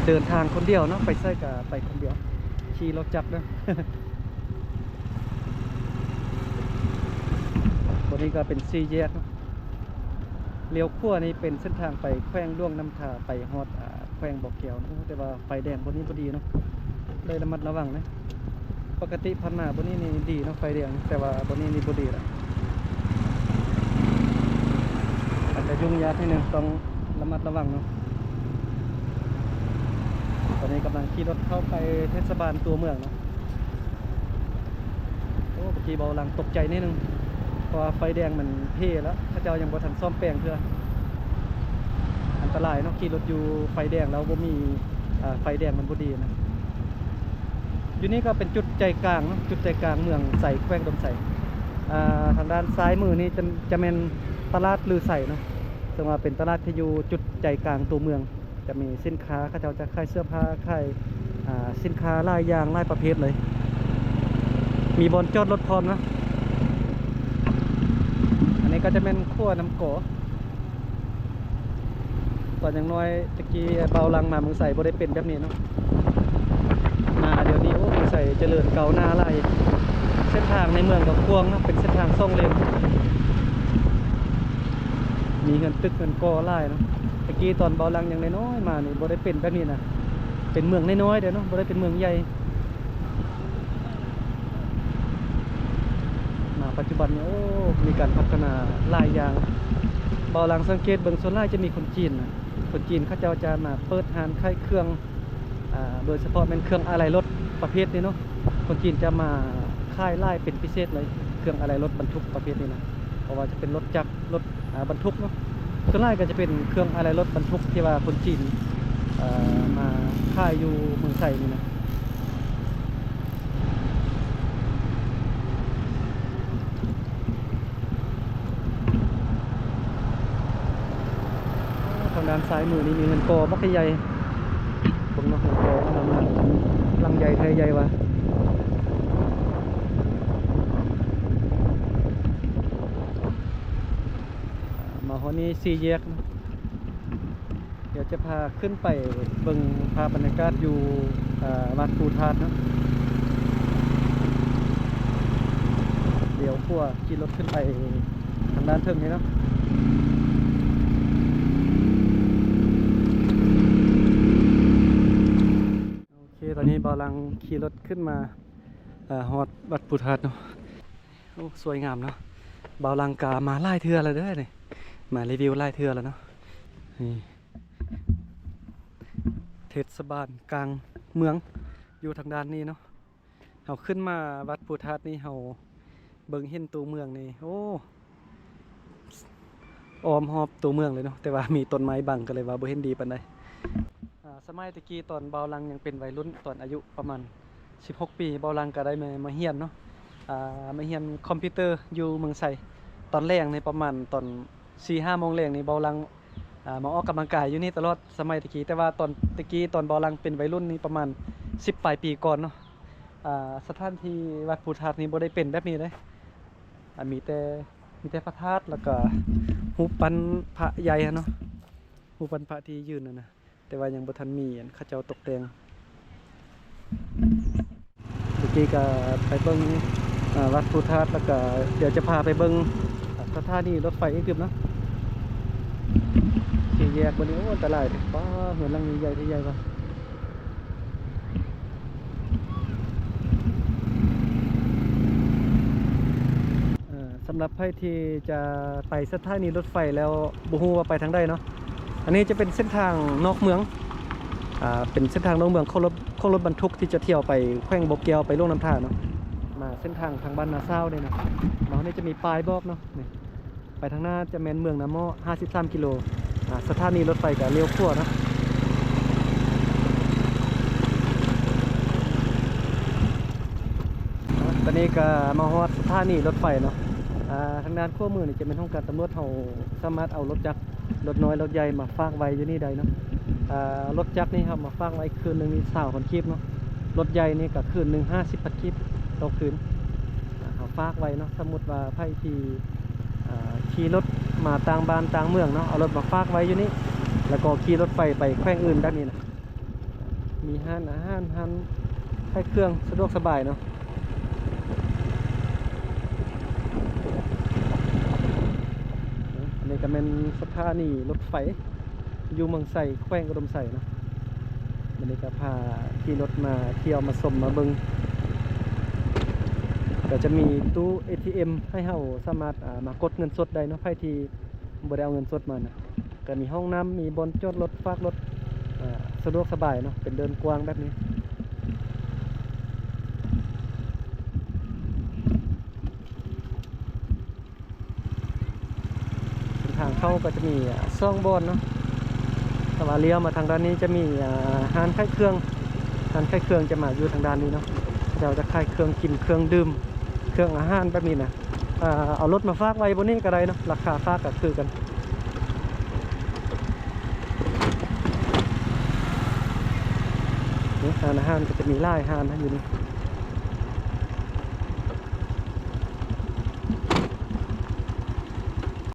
ເດີນທາງຄົນດຽວເນາະ ໄປໃສກະໄປຄົນດຽວ ຂີ່ລົດຈັກເດີ. ບ່ອນນີ້ກະເປັນສີ່ແຍກເນາະ ລ້ຽວຂວານີ້ເປັນເສັ້ນທາງໄປແຂວງຫຼວງນ້ຳທາ ໄປຮອດ ອາ ແຂວງບໍ່ແກ້ວເນາະ. ໂອ້ ແຕ່ວ່າໄຟແດງບ່ອນນີ້ບໍ່ດີເນາະ ໄດ້ລະມັດລະວັງເນາະ. ປົກກະຕິຜ່ານມາບ່ອນນີ້ນີ້ດີເນາະ ໄຟແດງ ແຕ່ວ່າບ່ອນນີ້ນີ້ບໍ່ດີລະ ອາດຈະຫຍຸ້ງຍາກໜ້ອຍໜຶ່ງ ຕ້ອງລະມັດລະວັງເນາະ. ຕອນນີ້ກຳລັງຂີ່ລົດເຂົ້າໄປເທດສະບານຕົວເມືອງເນາະ. ໂອ້ ເມື່ອກີ້ເບົາຫຼັງຕົກໃຈໜ້ອຍໜຶ່ງ ເພາະວ່າໄຟແດງມັນເພແລ້ວ ເຂົາເຈົ້າຍັງບໍ່ທັນສ້ອມແປງເທື່ອ. ອັນຕະລາຍເນາະ ຂີ່ລົດຢູ່ໄຟແດງແລ້ວບໍ່ມີ ອາ ໄຟແດງມັນບໍ່ດີນະ. ຢູ່ນີ້ກໍເປັນຈຸດໃຈກາງເນາະ ຈຸດໃຈກາງເມືອງໄຊ ແຂວງອຸດົມໄຊ. ອາ ທາງດ້ານຊ້າຍມືນີ້ຈະ ຈະແມ່ນຕະຫຼາດລືໄຊເນາະ ເຊິ່ງວ່າເປັນຕະຫຼາດທີ່ຢູ່ຈຸດໃຈກາງຕົວເມືອງ. ຈະມີສິນຄ້າ ເຂົາເຈົ້າຈະຂາຍເສື້ອຜ້າ ຂາຍ ອາ ສິນຄ້າຫຼາຍຢ່າງ ຫຼາຍປະເພດເລີຍ ມີບ່ອນຈອດລົດພ້ອມນະ. ອັນນີ້ກໍຈະແມ່ນຂົວນ້ຳກໍ ຕອນຍັງນ້ອຍ ແຕ່ກີ້ເບົາຫຼັງມາເມືອງໄຊບໍ່ໄດ້ເປັນແບບນີ້ເນາະ. ມາດຽວນີ້ ໂອ້ ເມືອງໄຊຈະເລີນກ້າວໜ້າຫຼາຍ ເສັ້ນທາງໃນເມືອງກໍກວ້າງເນາະ ເປັນເສັ້ນທາງສອງເລນ ມີເຮືອນຕຶກເຮືອນກໍຫຼາຍເນາະ. ແຕ່ກີ້ຕອນເບົາຫຼັງຍັງນ້ອຍໆມານີ້ບໍ່ໄດ້ເປັນແບບນີ້ນະ ເປັນເມືອງນ້ອຍໆເດ້ເນາະ ບໍ່ໄດ້ເປັນເມືອງໃຫຍ່. ມາປັດຈຸບັນນີ້ ໂອ້ ມີການພັດທະນາຫຼາຍຢ່າງ. ເບົາຫຼັງສັງເກດເບິ່ງ ສ່ວນຫຼາຍຈະມີຄົນຈີນນະ ຄົນຈີນເຂົາເຈົ້າຈະມາເປີດຮ້ານຂາຍເຄື່ອງ ອາ ໂດຍສະເພາະແມ່ນເຄື່ອງອາໄຫຼ່ລົດປະເພດນີ້ເນາະ. ຄົນຈີນຈະມາຂາຍຫຼາຍເປັນພິເສດເລີຍ ເຄື່ອງອາໄຫຼ່ລົດບັນທຸກປະເພດນີ້ນະ ບໍ່ວ່າຈະເປັນລົດຈັກ ລົດ ອາ ບັນທຸກເນາະ. ສ່ວນຫຼາຍກໍຈະເປັນເຄື່ອງອາໄຫຼ່ລົດບັນທຸກທີ່ວ່າຄົນຈີນ ເອີ ມາຂາຍຢູ່ເມືອງໄຊນີ້ນະ. ທາງດ້ານຊ້າຍມືນີ້ມີເຮືອນກໍບັກໃຫຍ່ ເບິ່ງເນາະ ເຮືອນກໍຫຼັງນັ້ນ ຫຼັງໃຫຍ່ແທ້ໃຫຍ່ວ່າ. ມາຮອດນີ້ສີ່ແຍກເນາະ ດຽວຈະພາຂຶ້ນໄປເບິ່ງພາບບັນຍາກາດຢູ່ ອາ ວັດພູທາດເນາະ. ລ້ຽວຂວາຂີ່ລົດຂຶ້ນໄປທາງດ້ານເທິງນີ້ເນາະ. ໂອເຄ ຕອນນີ້ເບົາຫຼັງຂີ່ລົດຂຶ້ນມາ ອາ ຮອດວັດພູທາດເນາະ. ໂອ້ ສວຍງາມເນາະ. ເບົາຫຼັງກະມາຫຼາຍເທື່ອແລ້ວເດີນີ້ ມາຣີວິວຫຼາຍເທື່ອແລ້ວເນາະ. ນີ້ເທດສະບານກາງເມືອງຢູ່ທາງດ້ານນີ້ເນາະ. ເຮົາຂຶ້ນມາວັດພູທາດນີ້ ເຮົາເບິ່ງເຫັນຕົວເມືອງນີ້ ໂອ້ ອ້ອມຮອບຕົວເມືອງເລີຍເນາະ ແຕ່ວ່າມີຕົ້ນໄມ້ບັງ ກໍເລີຍວ່າບໍ່ເຫັນດີປານໃດ. ອາ ສະໄໝແຕ່ກີ້ຕອນເບົາຫຼັງຍັງເປັນໄວລຸ້ນ ຕອນອາຍຸປະມານສິບຫົກປີ ເບົາຫຼັງກໍໄດ້ມາ ມາຮຽນເນາະ ອາ ມາຮຽນຄອມພິວເຕີຢູ່ເມືອງໄຊ. ຕອນແລງນີ້ປະມານຕອນສີ່ຫ້າໂມງແລງນີ້ ເບົາຫຼັງ ອາ ມາອອກກຳລັງກາຍຢູ່ນີ້ຕະຫຼອດ ສະໄໝແຕ່ກີ້. ແຕ່ວ່າຕອນແຕ່ກີ້ຕອນເບົາຫຼັງເປັນໄວລຸ້ນນີ້ປະມານສິບປາຍປີກ່ອນເນາະ ອາ ສະຖານທີ່ວັດພູທາດນີ້ບໍ່ໄດ້ເປັນແບບນີ້ເດ້. ອາ ມີແຕ່ ມີແຕ່ພະທາດ ແລ້ວກະຮູບປັ້ນພະໃຫຍ່ຫັ້ນເນາະ ຮູບປັ້ນພະທີ່ຢືນຫັ້ນນະ ແຕ່ວ່າຍັງບໍ່ທັນມີອັນເຂົາເຈົ້າຕົກແຕ່ງ. ເມື່ອກີ້ກະໄປເບິ່ງ ອາ ວັດພູທາດ ແລ້ວກະດຽວຈະພາໄປເບິ່ງ ອາ ສະຖານີລົດໄຟອີກຕື່ມເນາະ. ສີ່ແຍກບັດນີ້ ໂອ້ ອັນຕະລາຍເດ້ ປ້າ ເຮືອນຫຼັງນີ້ໃຫຍ່ແທ້ໃຫຍ່ວ່າ. ເອີ ສຳລັບໃຜທີ່ຈະໄປສະຖານີລົດໄຟແລ້ວບໍ່ຮູ້ວ່າໄປທາງໃດເນາະ, ອັນນີ້ຈະເປັນເສັ້ນທາງນອກເມືອງ ອາ ເປັນເສັ້ນທາງນອກເມືອງຂອງລົດ ຂອງລົດບັນທຸກທີ່ຈະທ່ຽວໄປແຂວງບໍ່ແກ້ວ ໄປຫຼວງນ້ຳທາເນາະ. ມາເສັ້ນທາງທາງບ້ານນາຊາວເດ້ເນາະ, ເນາະ ນີ້ຈະມີປ້າຍບອກເນາະ ນີ້. ໄປທາງໜ້າຈະແມ່ນເມືອງນາໝໍ້ ຫ້າສິບສາມກິໂລ ອາ ສະຖານີລົດໄຟກະລ້ຽວຂວາເນາະ. ຕອນນີ້ກະມາຮອດສະຖານີລົດໄຟເນາະ. ອາ ທາງດ້ານຂວາມືນີ້ຈະແມ່ນຫ້ອງການຕຳຫຼວດ, ເຮົາສາມາດເອົາລົດຈັກ ລົດນ້ອຍລົດໃຫຍ່ມາຝາກໄວ້ຢູ່ນີ້ໄດ້ເນາະ. ອາ ລົດຈັກນີ້ເຮົາມາຝາກໄວ້ຄືນໜຶ່ງນີ້ຊາວພັນກີບເນາະ, ລົດໃຫຍ່ນີ້ກະຄືນໜຶ່ງຫ້າສິບພັນກີບຕໍ່ຄືນ. ອາ ເຮົາຝາກໄວ້ເນາະ, ສົມມຸດວ່າໃຜທີ່ ອາ ຂີ່ລົດມາຕ່າງບ້ານຕ່າງເມືອງເນາະ, ເອົາລົດມາຝາກໄວ້ຢູ່ນີ້ ແລ້ວກໍຂີ່ລົດໄຟໄປແຂວງອື່ນແບບນີ້ນະ. ອ ມີຮ້ານອາຫານ ຮ້ານຂາຍເຄື່ອງ ສະດວກສະບາຍເນາະ. ອັນນີ້ກໍແມ່ນສະຖານີລົດໄຟ ຢູ່ເມືອງໄຊ ແຂວງອຸດົມໄຊເນາະ. ມື້ນີ້ກໍພາຂີ່ລົດມາທ່ຽວ ມາຊົມ ມາເບິ່ງ. ກໍຈະມີຕູ້ເອທີເອັມ ໃຫ້ເຮົາສາມາດ ອ່າ ມາກົດເງິນສົດໄດ້ເນາະ ໃຜທີ່ບໍ່ໄດ້ເອົາເງິນສົດມານະ. ກໍມີຫ້ອງນ້ຳ ມີບ່ອນຈອດລົດ ຝາກລົດ ອ່າ ສະດວກສະບາຍເນາະ ເປັນເດີ່ນກວ້າງແບບນີ້. ເສັ້ນທາງເຂົ້າກໍຈະມີ ອ່າ ສອງບ່ອນເນາະ. ຖ້າວ່າລ້ຽວມາທາງດ້ານນີ້ຈະມີ ອ່າ ຮ້ານຂາຍເຄື່ອງ, ຮ້ານຂາຍເຄື່ອງຈະມາຢູ່ທາງດ້ານນີ້ເນາະ. ເຂົາເຈົ້າຈະຂາຍເຄື່ອງກິນ ເຄື່ອງດື່ມ ເຄື່ອງອາຫານແບບນີ້ນະ. ອ່າ ເອົາລົດມາຝາກໄວ້ບ່ອນນີ້ກໍໄດ້ເນາະ, ລາຄາຝາກກໍຄືກັນ. ນີ້ຮ້ານອາຫານກໍຈະມີຫຼາຍຮ້ານນະຢູ່ນີ້.